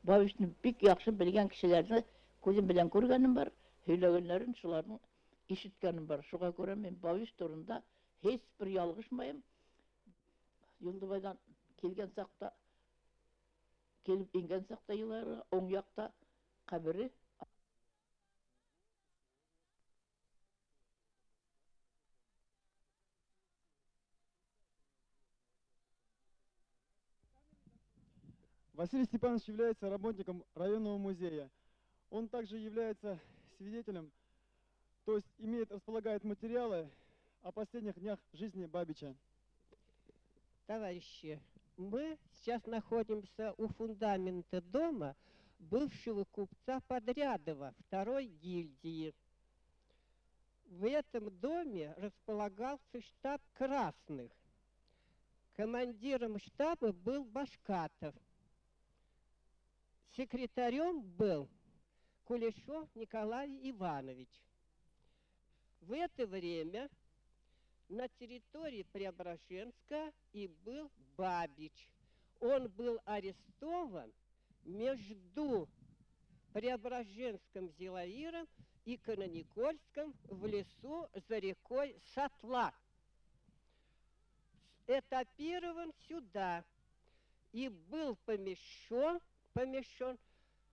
Бабичны бик яҡшы белгән кешеләрҙе күҙем белән күргәнем бар, һөйләгәндәрен шуларҙың ишеткәнем бар. Шуға күрә мин Бабич турында һис бер ялғышмайым. Юлдыбайҙан килгән саҡта, килеп ингән саҡта Йылайырға, уң яҡта ҡәбере. Василий Степанович является работником районного музея. Он также является свидетелем, то есть располагает материалы о последних днях жизни Бабича. Товарищи, мы сейчас находимся у фундамента дома бывшего купца Подрядова, второй гильдии. В этом доме располагался штаб красных. Командиром штаба был Башкатов. Секретарем был Кулешов Николай Иванович. В это время на территории Преображенска и был Бабич. Он был арестован между Преображенским Зилаиром и Кананикольском в лесу за рекой Сатла. Этапирован сюда и был помещен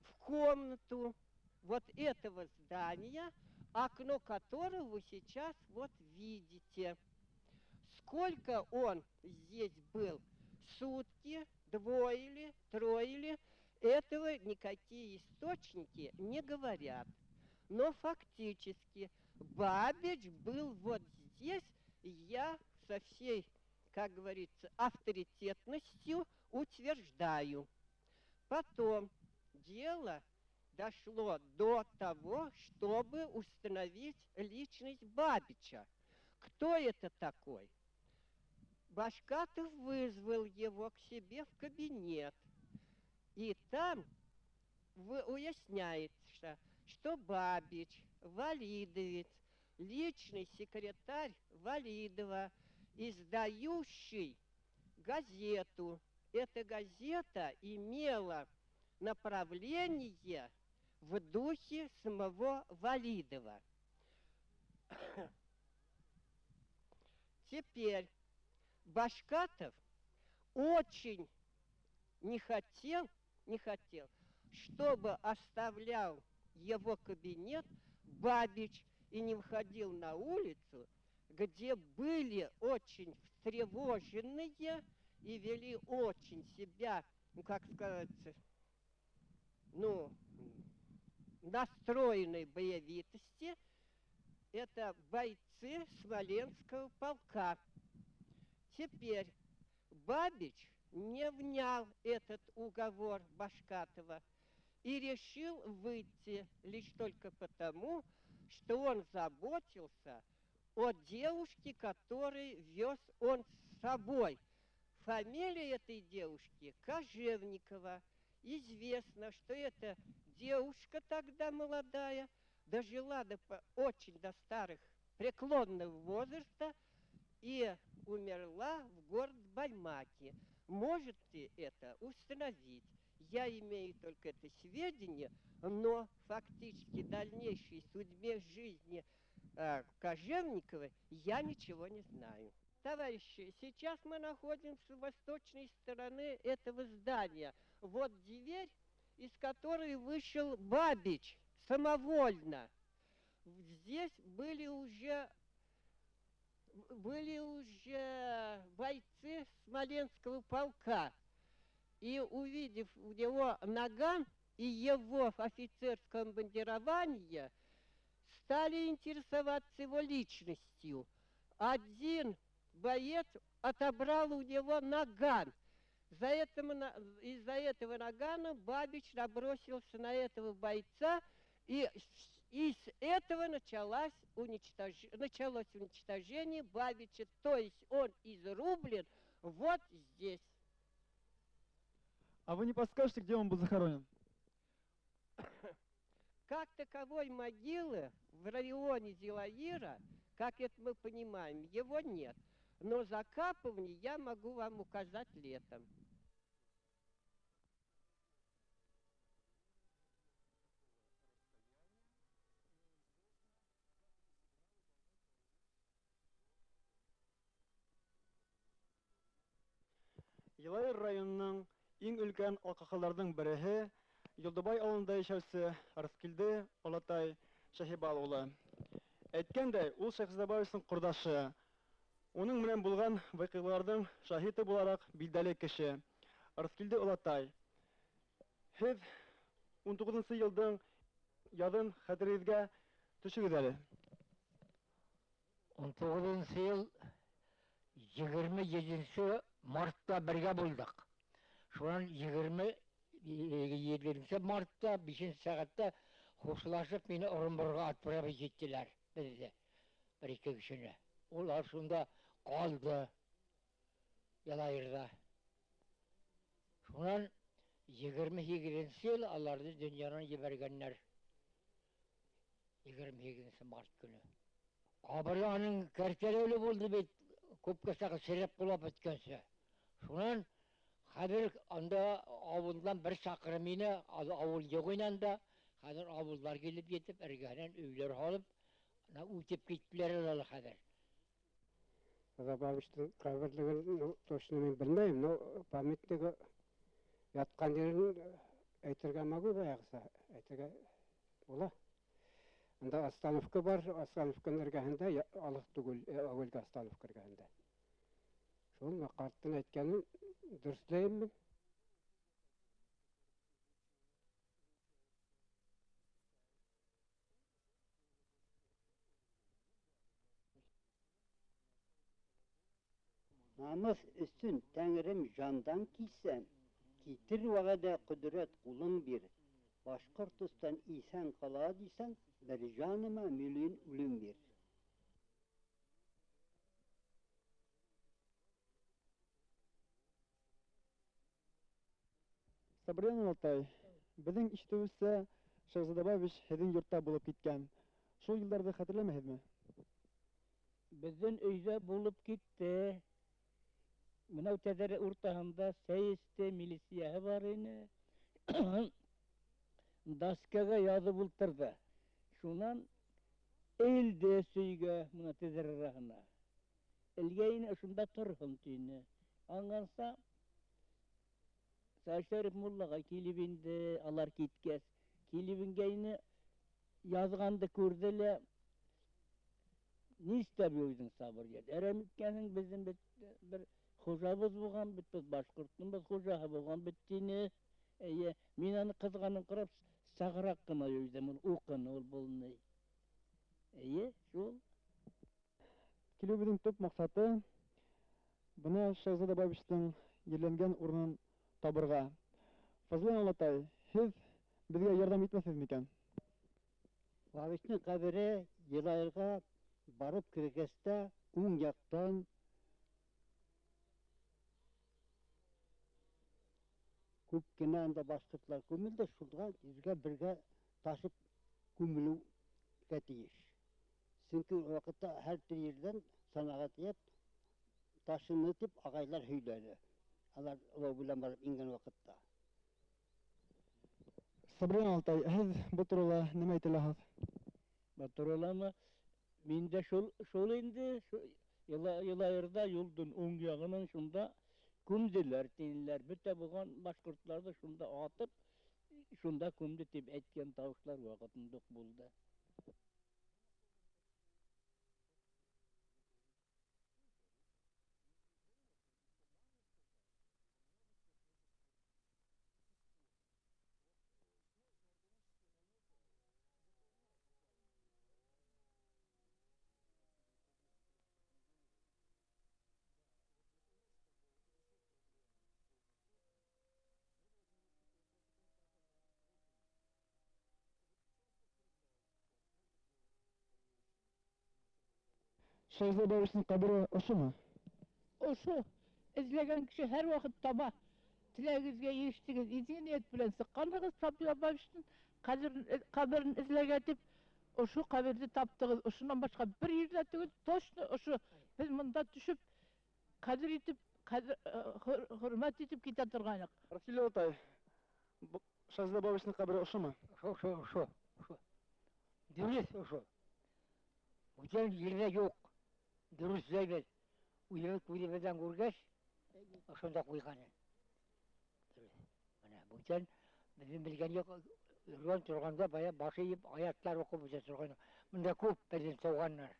в комнату вот этого здания, окно которого вы сейчас видите. Сколько он здесь был, сутки, двое или трое ли, этого никакие источники не говорят. Но фактически Бабич был вот здесь, я со всей, как говорится, авторитетностью утверждаю. Потом дело дошло до того, чтобы установить личность Бабича. Кто это такой? Башкатов вызвал его к себе в кабинет. И там уясняется, что Бабич, валидовец, личный секретарь Валидова, издающий газету. Эта газета имела направление в духе самого Валидова. Теперь Башкатов очень не хотел, чтобы оставлял его кабинет Бабич и не выходил на улицу, где были очень встревоженные и вели очень себя, как сказать, настроенной боевитости. Это бойцы Смоленского полка. Теперь Бабич не внял этот уговор Башкатова и решил выйти лишь только потому, что он заботился о девушке, которую вез он с собой. Фамилия этой девушки Кожевникова. Известно, что эта девушка тогда молодая дожила очень до старых преклонного возраста и умерла в город Баймаке. Можете это установить? Я имею только это сведения, но фактически дальнейшей судьбе жизни Кожевниковой я ничего не знаю. Товарищи, сейчас мы находимся с восточной стороны этого здания. Вот дверь, из которой вышел Бабич самовольно. Здесь были уже бойцы Смоленского полка. И увидев у него наган и его офицерское обмундирование, стали интересоваться его личностью. Один боец отобрал у него наган. Из-за этого нагана Бабич набросился на этого бойца, и из этого началось уничтожение Бабича, то есть он изрублен вот здесь. А вы не подскажете, где он был захоронен? Как таковой могилы в районе Зилаира, как это мы понимаем, его нет. Но закапывание я могу вам указать летом. Йылайыр районының иң өлкән аҡһаҡалдарҙың береһе Юлдыбай ауылында йәшәүсе Ырыҫкилде олатай Шәһибал улы. Әйткәндәй, ул Шәйхзада Бабичтың ҡорҙашы. Уның менән булған ваҡиғаларҙың шаһиты булараҡ билдәле кеше. Ырыҫкилде олатай, һеҙ 19-нсы йылдың яҙын хәтерегеҙгә төшөгөҙ әле. 19-нсы йыл 27 мартта бергә булдыҡ. Шунан 27 мартта 5 сәғәттә хушлашып мине Оренбургка отправить иттеләр беҙҙе, бер ике кешене. Улар шунда ҡалды Йылайырҙа. Шунан 28 йыл аларҙы донъянан ебәргәндәр. 28 март көнө. Ҡабыры аның кәртәләүле булды бит, күпкә саҡ сереп ҡолап бөткәнсе. Шунан хәҙер анда ауылдан бер саҡрым ине, ауыл юҡ ине анда. Хәҙер ауылдар килеп етеп, эргәһенән өйҙәр һалып, үтеп киттеләр әле хәҙер. Бабичтың ҡәберлеген, точно мин белмәйем, но памятнигы ятҡан ерен әйтергә могу баяғыса, әйтергә була. Анда остановка бар, остановканың эргәһендә, алыҫ түгел, әүәлге остановка эргәһендә. Шул ҡарттың әйткәнен дөрөҫләйем мин. Намыҫ өсөн тәңрем жандан кисәм, китер вәғәдә ҡөҙрәт ҡулың бир. Башҡортостан иҫән ҡала тисәң, бер жаныма миллион үлем бир. Сабриан олатай, беҙҙең ишетеүебеҙсә, Шәйхзада Бабич һеҙҙең йортта булып киткән. Шул йылдарҙы хәтерләмәйһегеҙме? Беҙҙең өйҙә булып китте. Бынау тәҙрә уртаһында сәй эсте, милицияһы бар ине. Доскаға яҙып ултырҙы. Шунан элде сөйгә, бына тәҙрә араһына. Элгәйне ошонда торһон тине. Аңғанса Шәриф муллаға килеп инде, алар киткәс, килеп ингәйне яҙғанды күрҙе лә, ни эшләп йөрөйҙөң сабыр йәл? Әрәм иткәнең беҙҙең бит бер хужабыҙ булған бит, беҙ башҡорттоң бер хужаһы булған бит тине. Эйе, мин аны ҡыҙғанын ҡарап, сағыраҡ ҡына йөрөйҙөм, ул уҡыны ул булны. Эйе, шул. Килеүебеҙҙең төп маҡсаты бына Шәйхзада Бабичтың ерләнгән урынын табырға. Фазлый олатай, һеҙ беҙгә ярҙам итмәҫһегеҙ микән? Бабичтың ҡәбере Йылайырға барып кергәс тә уң яҡтан күп кенә анда башҡортлар күмелде, шулға ергә бергә ташып күмелеүгә тейеш. Сөнки ул ваҡытта һәр бер ерҙән санаға тейәп ташыны тип ағайлар һөйләне. Алар олау белән барып ингән ваҡытта. Сабриан олатай, һеҙ был турала нимә әйтә алаһығыҙ? Был тураламы? Мин дә шул инде, шул Йылайырҙа юлдың уң яғынан шунда күмделәр тинеләр. Бөтә булған башҡортларҙы шунда атып, шунда күмде тип әйткән тауышлар ваҡытында уҡ булды. Шәйхзада Бабичтың ҡәбере ошомо? Ошо. Эҙләгән кеше һәр ваҡыт таба. Теләгегеҙгә ирештегеҙ, изге ниәт белән сыҡҡанһығыҙ Шәйхзада Бабичтың ҡәберен эҙләргә тип, ошо ҡәберҙе таптығыҙ. Ошонан башҡа бер ерҙә түгел, точно ошо. Беҙ бында төшөп, ҡәҙер итеп, хөрмәт итеп китә торғайныҡ. Рафил олатай, Шәйхзада Бабичтың ҡәбере ошомо? Ошо, ошо, ошо, ошо. Дөрөҫ ошо. Бүтән ерҙә юҡ. Дөрөҫ әйбәт. Үҙебеҙ күҙебеҙҙән күргәс, Ошонда ҡуйған. Дөрөҫ. Менә бүтән беҙҙең белгән юҡ. Йөрөгән торғанда бая баш эйеп аяттар уҡып үтә торған. Бында күп беҙҙең туғандар.